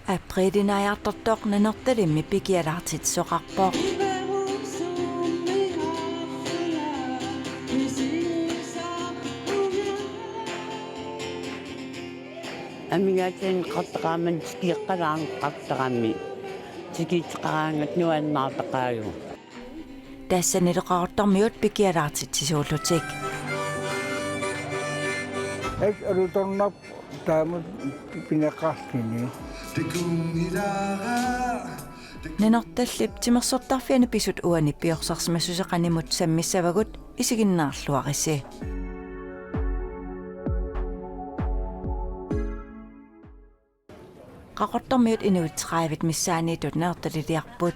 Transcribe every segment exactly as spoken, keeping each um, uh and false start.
Apriilinaajartortoq Nanortalimmi pikialaartitsisoqarpoq. Amigaataaneqartaqaarmat tikieqqalaarneqartarami. Tikiitseqaraangat nuannaartaqaagut. Tassanilu Qaqortormiut pikialaartitsisuullutik. As alutornarpoq taamatut pineqarluni. Nanortallip timersortarfiani pisut uani piorsarsimassuseqanimut sammissavagut, isiginnaarluarisi. Qaqortormiut inuit tredive missaanniittut Nanortaliliarput.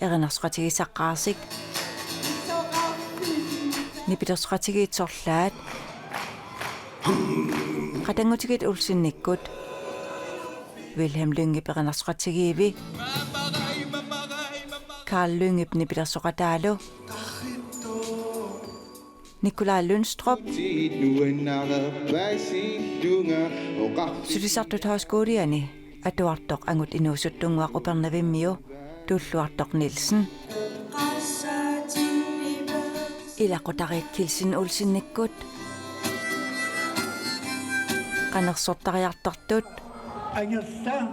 Erinarsoqatigiit Saqqaarsik. Nipilersoqatigiit Sorlaat. Qatanngutigiit Olsenikkut. Vilhelm Lyngep erinarsoqatigiivi. Karl Lyngep nipilersoqataalu. Nikolaj Lyngstrup. Sulisartut Højskoliani atuartoq angut inuusuttunnguaq Upernavimmiu Tulluartoq Nielsen. Ilaqutariit Kielsen Olsenikkut. Qanersortariartartut. Angerla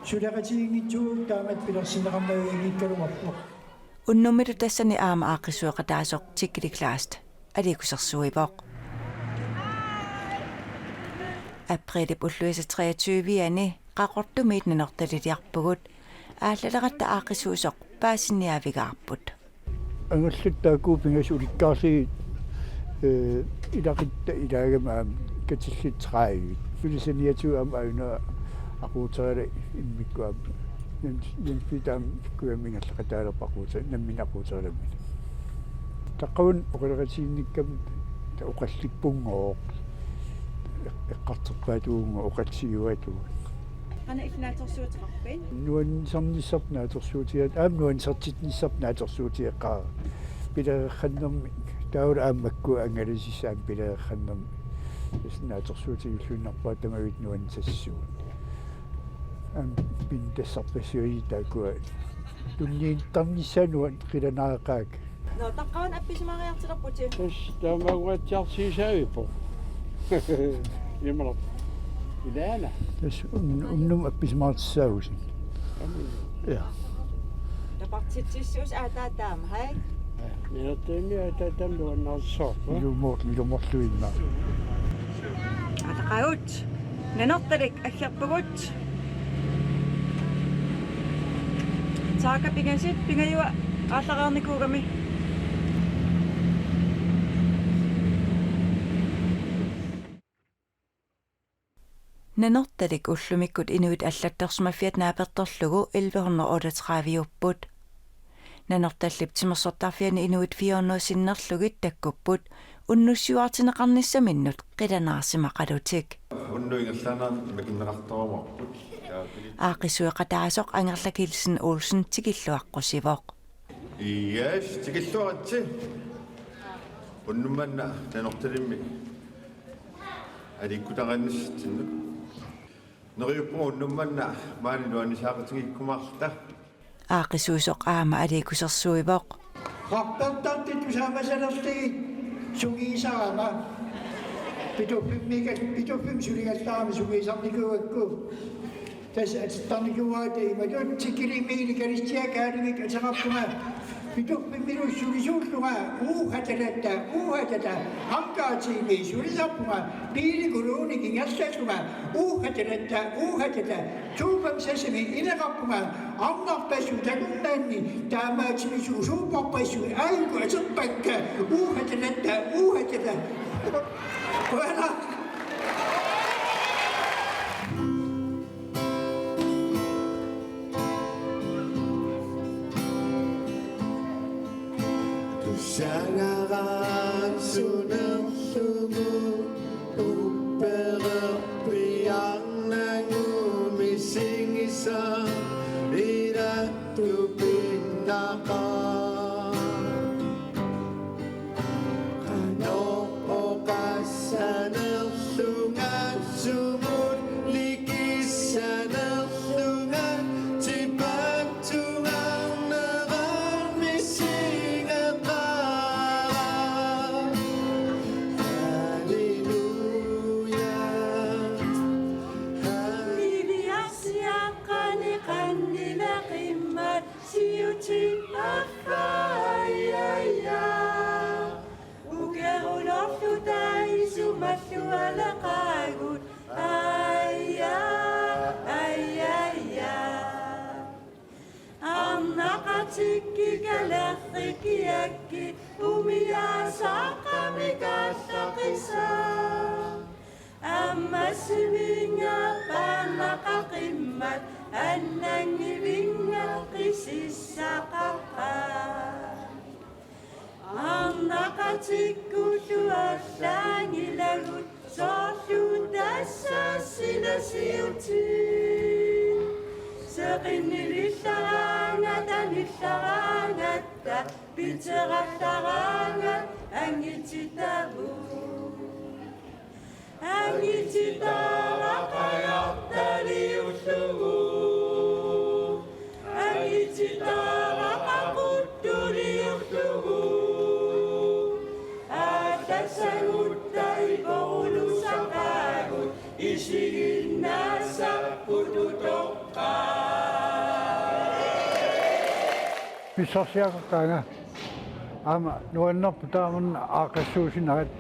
suleqatigiinngitsuuvoq taamatut pilersinneqarnavianngikkaluarpoq. Unnummilu tassani aamma aaqqissueqataasoq Tikkeli Kleist aliikkusersuivoq. Apriilip ulluisa treogtyve-ani Qaqortumiit Nanortaliliarpugut, aallaleratta aaqqissuisoq paasiniaavigaarput. Angerlatta taakku pingasut ulikkaarlugit, eh, ilaquttatta ilaagama aamma katillit tredive. Pilersiniaatigut aamma ajunera aquuterala immikkut aamma. Jens, Jens Peter aamma kujammi ingerlaqataalerpoq aquuter-, nammineq aquuteralammini. Taqqavani oqaloqatiginnikkama oqallippunngooq. Eq-, eqqartorpaatuunngooq oqallisiuaatuunngooq. Qanoq illit naatsorsuuteqarpit? Nuannisarnissarput naatsorsuutigaara, aamma nuannisartinnissarput naatsorsuutigeqqaara. Pilereersimanermik, taava aamma makkua angalasissat aamma pilereersimanermik. Tassa naatsorsuutigilluinnarpara tamaviisa nuannisassisugut. Aamma pinnattassarpassuit taakkua tunniunneqarnissaat nuann-, qilanaaqaaq. Nå, taqqavani appisimaariartilerputit? Tassa taamaaguatsiarsiisaavippoq. Imaluunniit. Ilaana. Tassa un-, unnuk appisimaartissaavusi. Aamma. Ja. Tapartitsissuusi aataataama, haj? Ja, Nanortalimmi aataataama nuannaarsoorpoq. Ilumoor-, ilumoorluinnaq. Aataqagut. Nanortalik aggerpugut. Taakku pingasut, pingajuat aallareernikuugami. Nanortalik ullumikkut inuit allattorsimaffiat naapertorlugu elleve hundrede otteogtredive-upput. Nanortallip timersortarfiani inuit fire hundrede sinnerlugit takkupput unnussiuartinneqarnissaminnut qilanaarsimaqalutik. Unnuk ingerlaannaq makinneqartarumaarput. Aaqqissueqataasoq Angerla Kielsen Olsen tikilluaqqusivoq. Yes, tikilluaritsi. Unnuk manna Nanortalimmi aliikkutariinnassitsinnut. Neriuppunga unnuk manna maani nuannisaaqatigiikkumaarluta. Aaqqissuisoq aamma aliikkusersuivoq. Qarpertartut tusaamasalerlugit sungiusarama. Pituffimmiikka, Pituffimmi suligallarama sungiusarnikuugakku. Tassa atortarnikuuara imatut Tikkilimmiili Kalistia Kaalimik ateqarpunga. Pituffimmilu sulisuullunga uuhatalatta, uuhatata, hangartiimi sulisarpunga, biilikuluunik ingerlasunga, uuhatalatta, uuhatata, tuupam sasimi ineqarpunga, arnarpassuit takunnaanni, taamaattumik suusuupparpassuit, aajuku atorpakka, uuhatalatta, uuhatata. Qujanaq. Tusagaraat sunerlugu uppererpiarnagu misigisaq ilattupinnaqa. Qanoq oqassaner- Tutaisumallualeqaagut, aja, aja, aja. Arnaqatikki kalerrikiakki umiasaqqamik allaqisaa. Ammassivinnga paannaqaqimmat annanngivinnga qisissaqaqqaa. Arnaqatikkullu allaanngilagut soorlu tassa silasiutit. Seqinnilillaraangat anillaraangatta piterallaraangat anngitsitavut. Anngitsitaqartaliullugu. Anngitsitaqaquttuliullugu. Aallassagutta iporulusaqaagut isiginnaassapput utoqqaat. Pissarsiaqaqqaanga. Aamma nuannerpoq taamanna aaqqissuussinerit.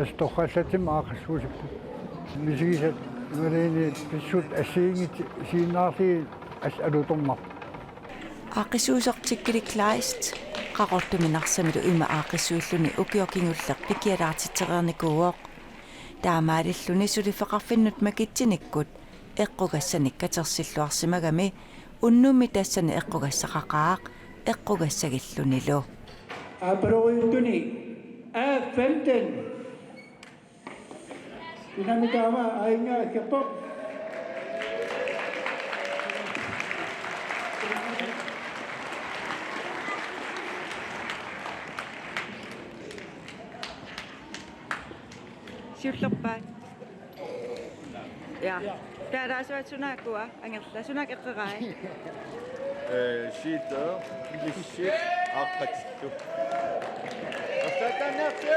Assut torrallatsimmik aaqqissuussipput. Misigisat imaluunniit pissut assigiinngitsut isiginnaarlugit assut alutornarpoq. Aaqqissuussaq Tikkilik Kleist Qaqortumi Narsamilu ima aaqqissuulluni ukioq kingulleq pikialaartitsereernikuuvoq. Taamaalilluni suliffeqarfinnut makitsinikkut eqqugassanik katersilluarsimagami unnummi tassani eqqugassaqaqaaq eqqugassagillunilu. Aappaloriuttuni A femten. Unami taama aajuna ikkerpoq. Siullerpaat. Ja. Taalaasuat suna ukua angerlasunak eqqerai. Eh, siit, eh, ilissi aaqqatittu. Astatannersi!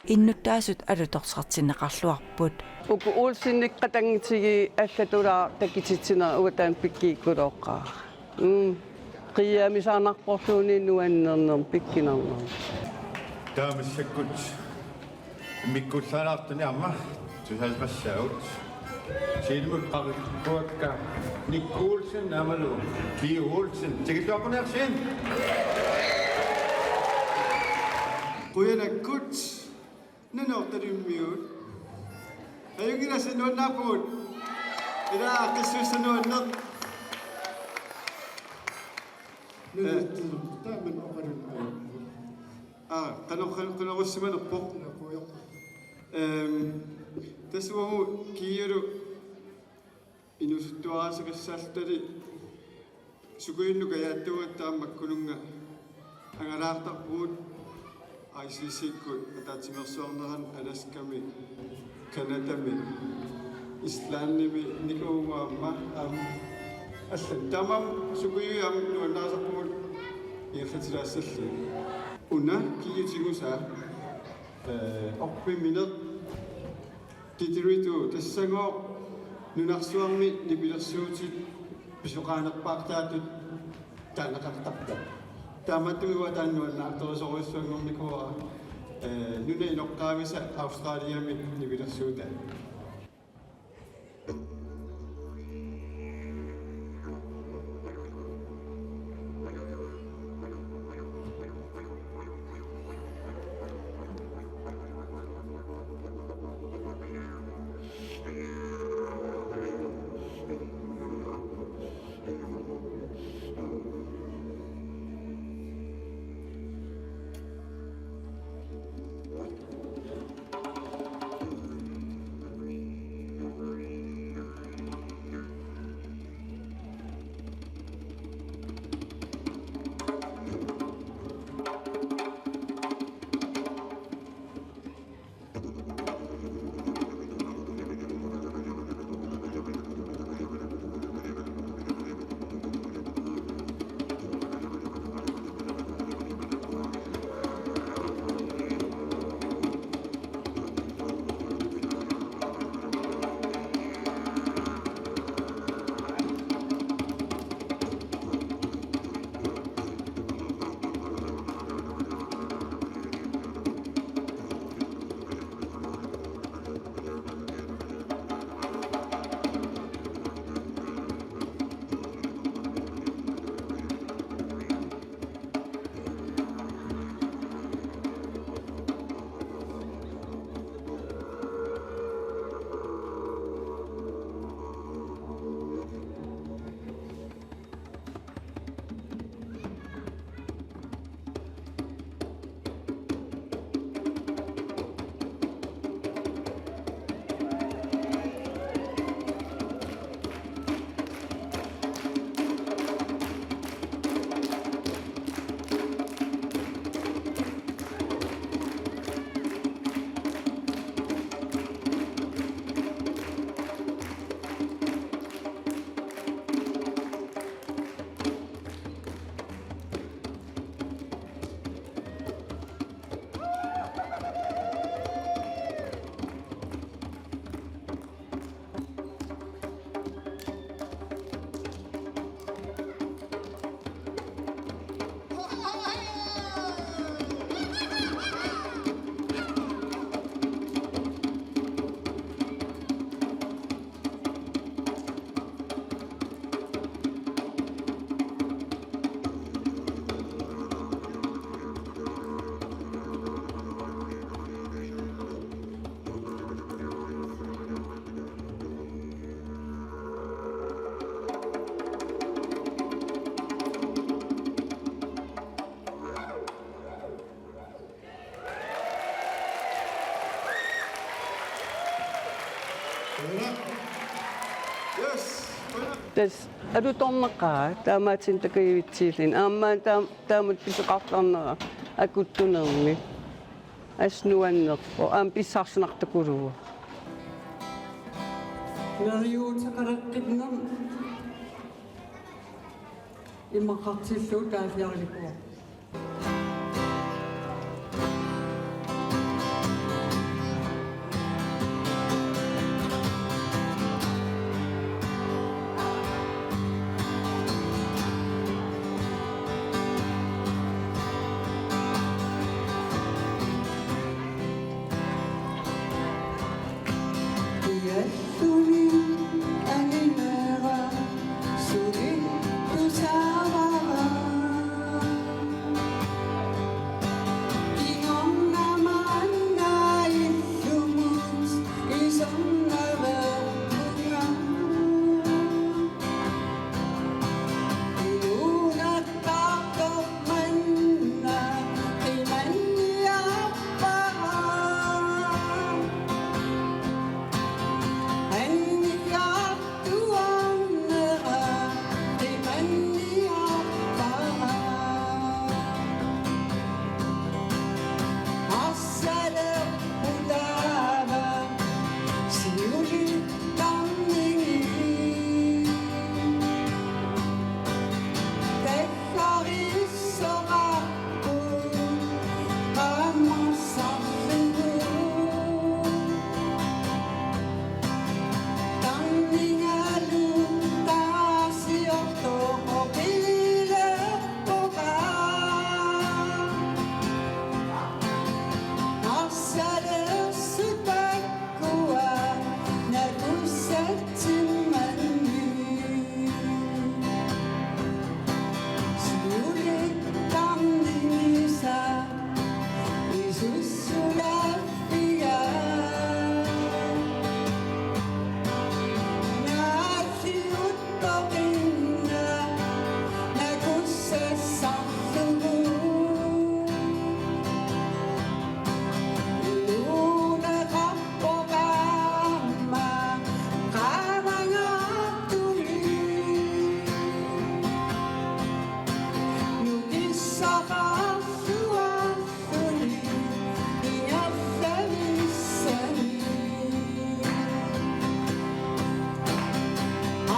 Innuttaasut alutorsartinneqarluarput. Uku Olsenik qatanngutigit allatulaaq takutitsineq uataan pikkiikkulooqqaaq. Mm. Qiiaamisaanarporluunniit nuannernermik pikkunarnermik. Taava massakkut immikkuullaalaartuni aamma tusaasaqassaagut. Siumut qaqippuakka Nick Olsen aammalu Pia Olsen. Tikilluaqquniarsiuk. Qujanakkut. Nanoq talimmiut. Ajunngilara nuannaarpugut. Ila aaqqissuussaq nuanneq. Nanoq taamani oqalunniarpugut. Aa, qanoq, qanoq, qanoq ussimanerpoq. Ehm, tassa uagut Kiialu inuusuttuaraaseqassaalluta Sukujunnut kajaattuugatta aamma makkununnga angalaartarpugut I C C-kkut ataatsimeersuarnerani Alaskami, Canadami, Islandimi, Nicaragua aamma, aamma allat. Taamaammat sukujui aamma nuannarisarpugut ingerlatilaassallugit. Una Kiiut tigusaa, eh, orpimineq Didgeridoo tassagooq nunarsuarmi nipilersuutit pisoqaanerpaartaatut taaneqartarpoq. Taamaattumik uanga taanna nuannaartorisorujussuanngornikuuara, eh, nunap inoqqaavisa Australiami nipilersuutaa. Yes. Tassa alutornaqaaq taamaattumik takujussuulluni. Aamma taam-, taamatut pisoqartarnera akuttunermi. Assut nuannerpoq. Aamma pissarsisinartukuluuvoq. Neriuuteqaleqqinnermi imaqartillugu taalliarlikuuvoq. Ialluni aninera suli tusavara. Kingorna maanna illumut isornaveerpunga. Inuuneq Taartoq manna qimanniarpara. Anniartuarnera qimanniarpara. Arsalerput taava siulittarnini. Taggariissoqarpoq qaammarsarlugu. Tarningalu taarsiortoq oqililerpoq. Arsalersutak Kua nakussatsimmanni. Siulittarningisa isussulaffiga. Naalliuttoqinna nakussassarlugu. Inuuneqar- Oqaama qaamangaattumi. Nukissaqarluarluni ingerlavissani.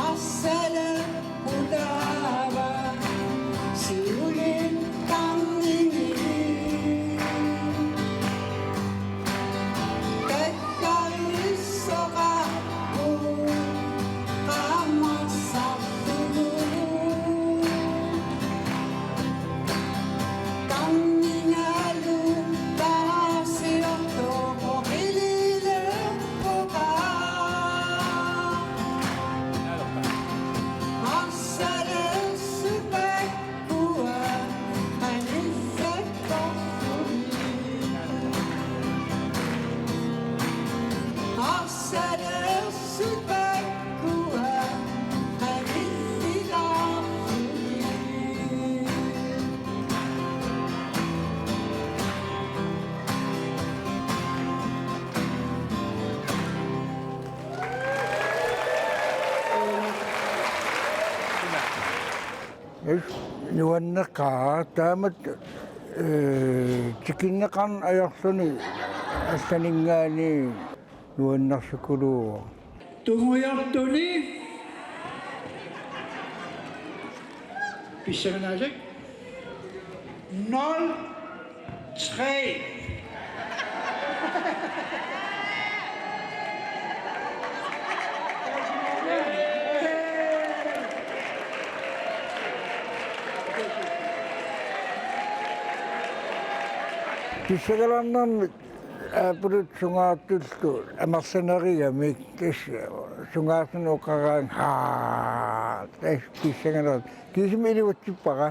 Arsalerput taava siulittarnini. Nuanneqaaq taamatut, ee, tikinneqarneq ajorluni allaninngaanniit nuannersukuluuvoq. Tungujortuni pissanganaq nul tre. Pissangalarnermik aappaluttut sungaartullu amerlanerugamik tassa sungaartunik oqaraangat haa tassa pissangalar kiisami iluatsippara.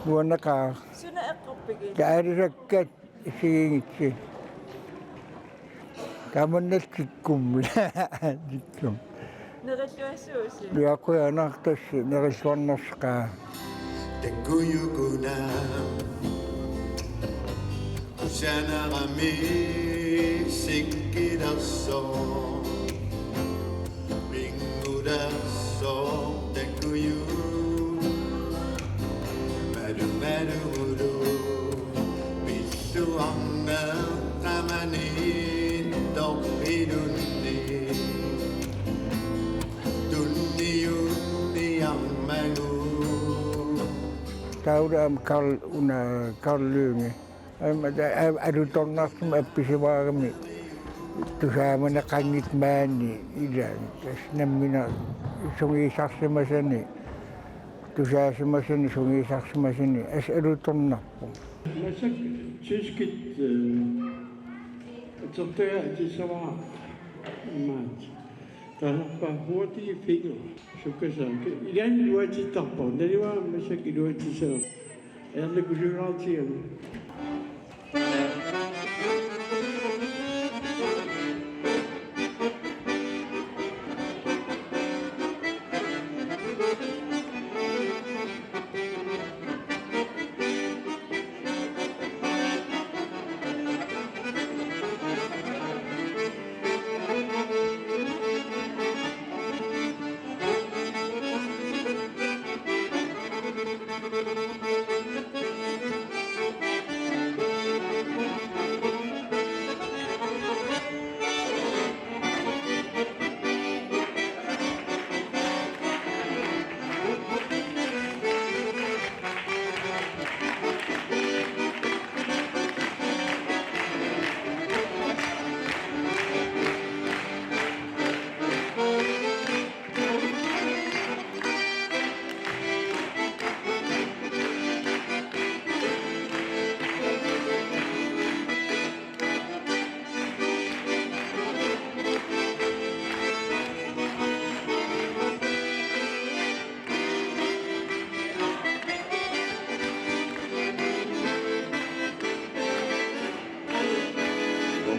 Nuanneqaaq. Suna eqqorpigit? Taalisakkat isiginngitsi. Tamanna tikkummi. Tikkum. Nerilluassuusi? Nuakkujanartassi nerilluarnersoqaa. Takkujukuna. Kusanarami sikkilersoq. Soortakuju malumalugulu pilluarneqamaniittoq ilunni tunniunniarmagu. Taava aamma Karl, una Karl Lynge. Aamma ta-, a-, alutornartumik appisivaarami tusaamaneqanngitsoq maani ilaanni. Tassa nammineq sungiusarsimasani, tusaasimasani, sungiusarsimasani assut alutornarpoq. Massakkut tyskit, øh, atortagaa atussavara maani. Taanna hurtige fingre. Sukkasaakka. Ilaanni iluatsittarpoq. Naluara massakkut iluatsissavarput. Ajornakusuulaartigami.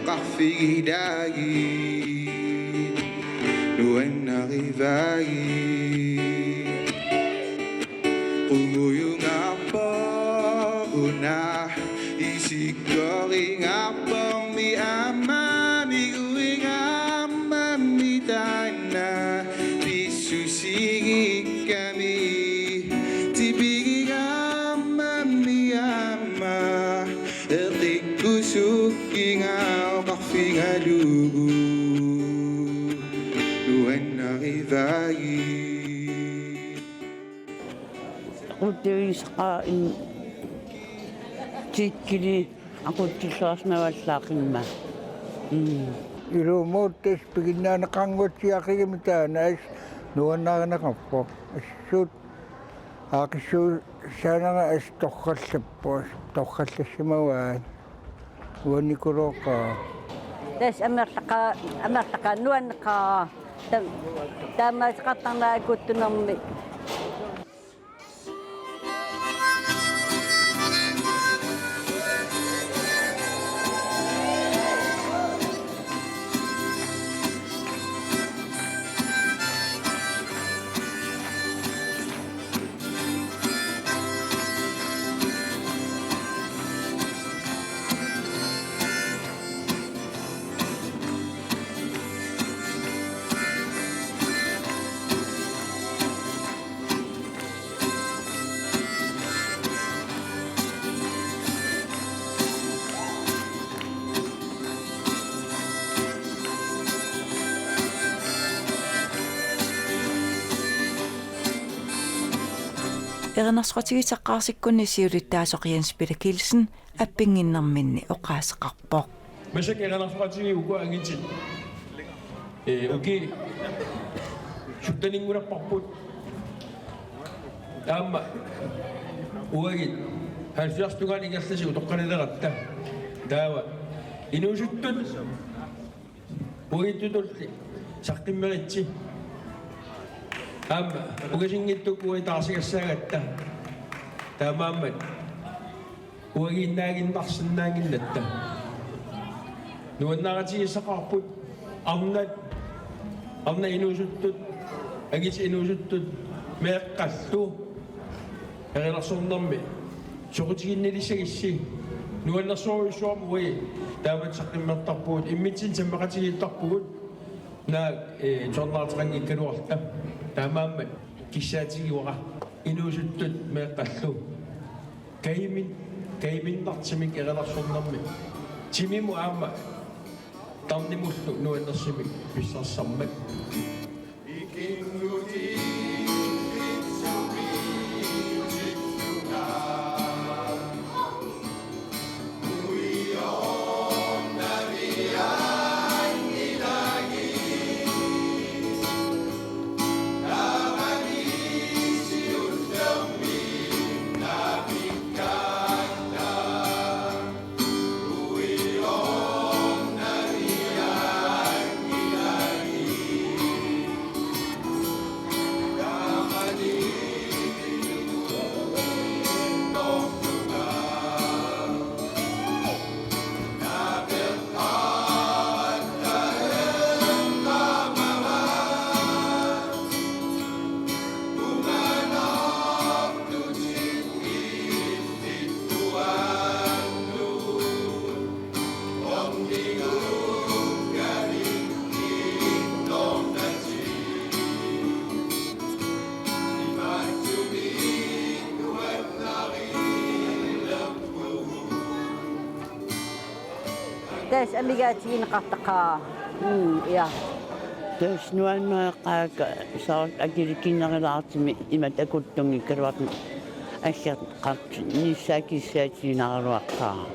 Oqarfigilaagit, nuannarivaagit. Qungujungaarpoq una, isikkoringaarpormi aamma miguingaarmammi taanna pissusigikkami tipigingaarmammi aamma eqikkusukkiga oqarfigalugu nuannarivaagit. Qutivisaqaa in tikkili aqutsilluarsimavallaaqimma. Mm. Ilumoorpoq tassa piginnaaneqanngortiaqigami taanna assut nuannarineqarpoq. Assut aaqqissuussaanera assut torrallappoq, torrallassimavaat. Uanikuloqaa. Tassa amerlaqaa-, amerlaqaa nuanneqaaq. Tam-, taamaasiqartarneq akuttunermi. Erinarsoqatigiit saqqaarsikkunni siulittaasoq Jens Peter Kielsen appinnginnerminni oqaaseqarpoq. Massakkut erinarsoqatigiit uku angitit, ee, ukiut sytteninngulerparput. Aamma uagut halvfjerds tungaanut ingerlasut utoqqalilerpagut. Taava inuusuttut uagutsitulli saqqummeritsi. Aamma ungasinngitsukkut uagut taarsigassaagatta. Taamaammat uagiinnaaginnarsinnaannginnatta. Nuannaritigissaqaarput arnat, arnat inuusuttut, angitit inuusuttut, meeqqallu erinarsornermi soqutiginnilissagussi. Nuannersorujussuarmik uagut taamatut saqqummertarpugut, immitsinnut sammeqatigiittarpugut. Naak, eh, tuarnaarteqanngikkaluarluta taamaammat kissaatigivara inuusuttut meeqqallu kajumin-, kajuminnartumik erilaarsornermi timimut aamma tarnimullu nuannersumik pissarsisarmat. Tassa amigaatigineqartaqaaq. Mm, ja. Tassa nuannareqaakka soorlu akilikinnerulaartumik imatut akuttunngikkaluartumik assiiqartunissaa kissaatiginaraluaqaaq.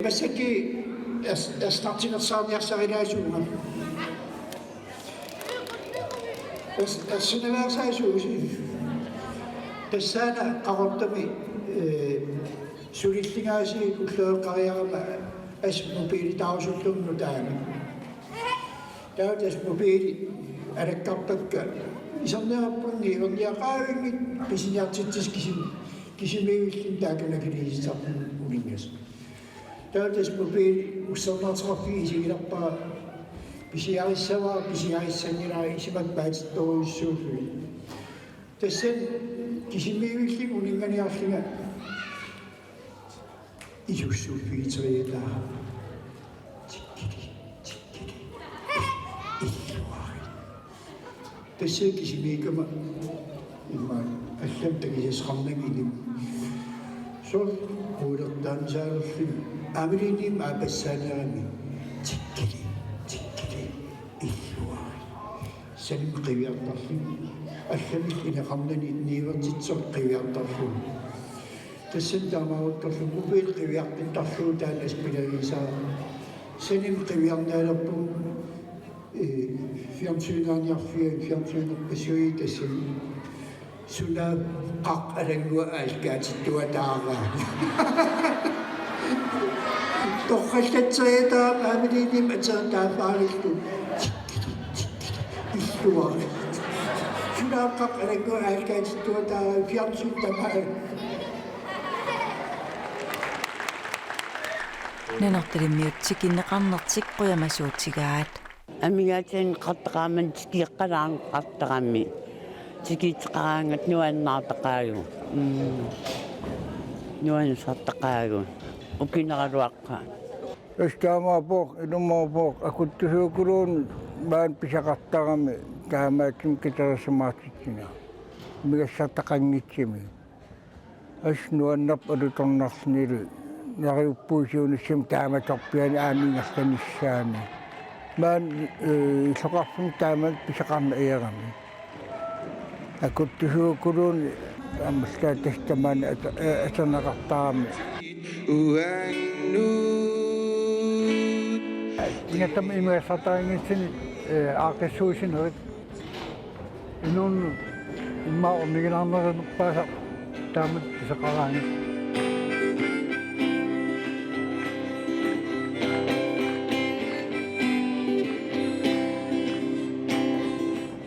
Massakkut ers-, ersartinersaarniarsarilaassuunga. Ers-, ersinevaarsaasuusi. Tassaana Qaqortumi, eh, sulillingaasiit ulloqeqqariarama assut mobiilitaarusullugu nutaamik. Taava tassa mobiilit alakkarpakka iserneqarpunni iverniaqaavinngit pisiniartitsisut kisim-, kisimiivilluni taakaniikiliisarput uninngasoq. Taava tassa mobiili ussernartoqarfiit isigilerpara pisiarissavara pisiarissanngilara isumat paatittorujussuullugit. Tassani kisimiivillunga uninnganiarlunga isussuuffigiteriataara. Tikkili, tikkili. Illuari. Tassa kisimiikkama immaqa allamik takusassaqarnagit. Soorlu quulertaamisaalerluni aamma ilinniimmi aappassaanerami. Tikkili, tikkili. Illuari. Sanimut qiviartarluni. Allamik ineqarnani niuertitsisoq qiviartarluni. Tassani taamaattorlu mobiili qiviarpittarlugu taanna spileriisaa. Sanimut qiviarnialerpugut, eh, fjernsynaaniarfiga fjernsynerpassuit tassani. Sunaaffa qaqqat alannguat aallakaatittuataaraat. Torrallatseriataarami aamma ilinniimmi ateertaaffaarillu. Illuari. Sunaaffa qaqqat alannguat aallakaatittuataaraat fjernsyn tamaat. Nanortalimmiut tikinneqarnertik qujamasuutigaat. Amigaatigineqartaqaaq aamma tikieqqalaarneqartarami. Tikiuteqaraangat nuannaartaqaagut. Mm. Nuannaartaqaagut. Ukineraluaqqat. Tassa taamaappoq, ilumoorpoq, akuttusuukuluunniit maani pisaqartarami taamaattumik katersimaartitsineq. Imigassartaqanngitsumik. Assut nuannerpoq alutornarlunilu neriuppuisuunissami taamatorpiani aamma ingerlanissaani. Maani, eh, illoqarfimmi taamani pisaqarneq ajorami. Akuttusuukuluunniit aammallaat tassa tamaani ata-, eh, atorneqartarami. Ingammik imigassartaqanngitsumik, eh, aaqqissuussinerit. Inunnut immaqa orniginarnerpaasaq taamatut pisaqaraangat.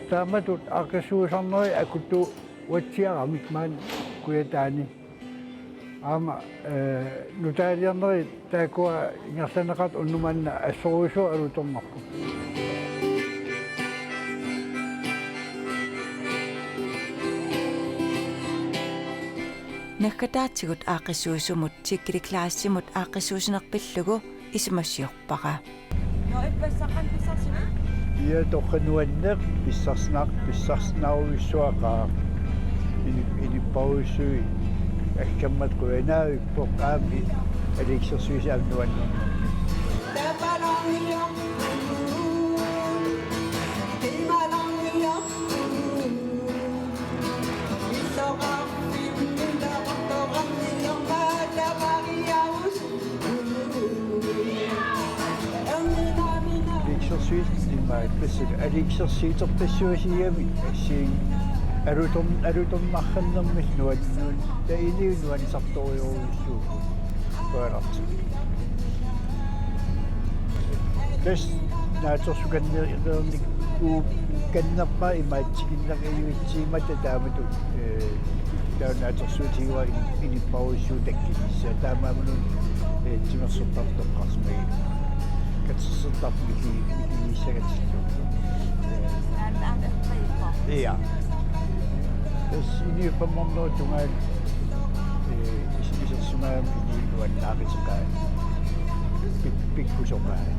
Taamatut aaqqissuussarnerit akuttuatsiaramik maani Kujataani. Aamma, eh, nutaaliornerit taakkua ingerlanneqartut unnuk manna assorujussuaq alutornarput. Naggataatigut aaqqissuisumut Tikkili Claessimut aaqqissuussineq pillugu isumassiorpara. Nå, ippassaq qanoq pissarsiviuk? Ia, torrak nuanneq, pissarsinar-, pissarsinarujussuaqaaq. Ini-, inuppassuit akkammat qujanarpoq aamma Aliikkusersuisut aamma nuannernermik. Aliikkusersuisut imaat, tassa aliikkusersuiterpassuit assigiinngitsut alutor-, alutornarnermik nuan-, nuan-, taava inuit nuannisartorujussuupput. Qujanartumik. Tassa naatsorsuukanneq-, -kannerpaaq imaattukinneq ajuutsiimmata taamatut, eh, taava naatsorsuutigaara ini-, inuppassuit takkunissaat. Taamaammat, eh, timersortartut toqqarsimagipput. Katersortartut miki-, mikigissagatsigit. Ia. Tassa inuppassuarnerup tungaanut, eh, is-, isersimagami inuit nuannaaqateqaat. Pik-, pikkusoqaat.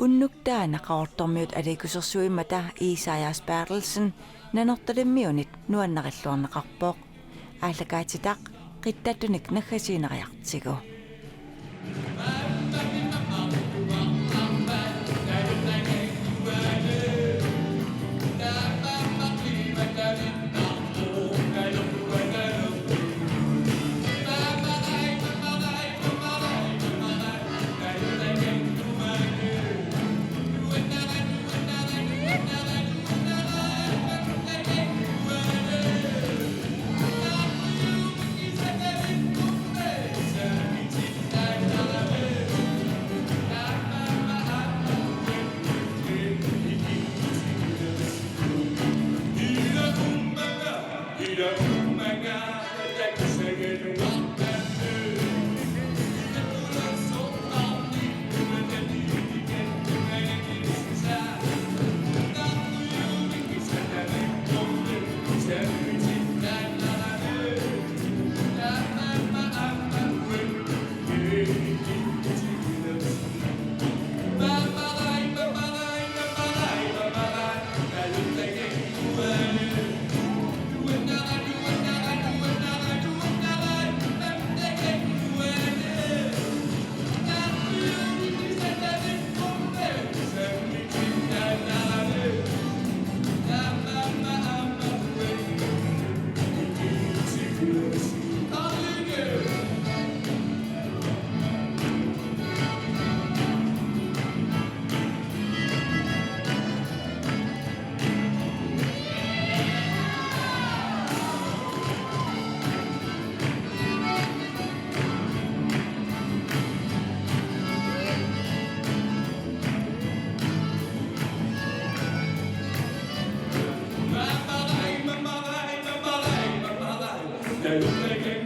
Unnuk taanna Qaqortormiut aliikkusersuimmata Isaias Berthelsen Nanortalimmiunit nuannarilluarneqarpoq. Aallakaatitaq qittartunik naggasiineriartigu. Qujanaq.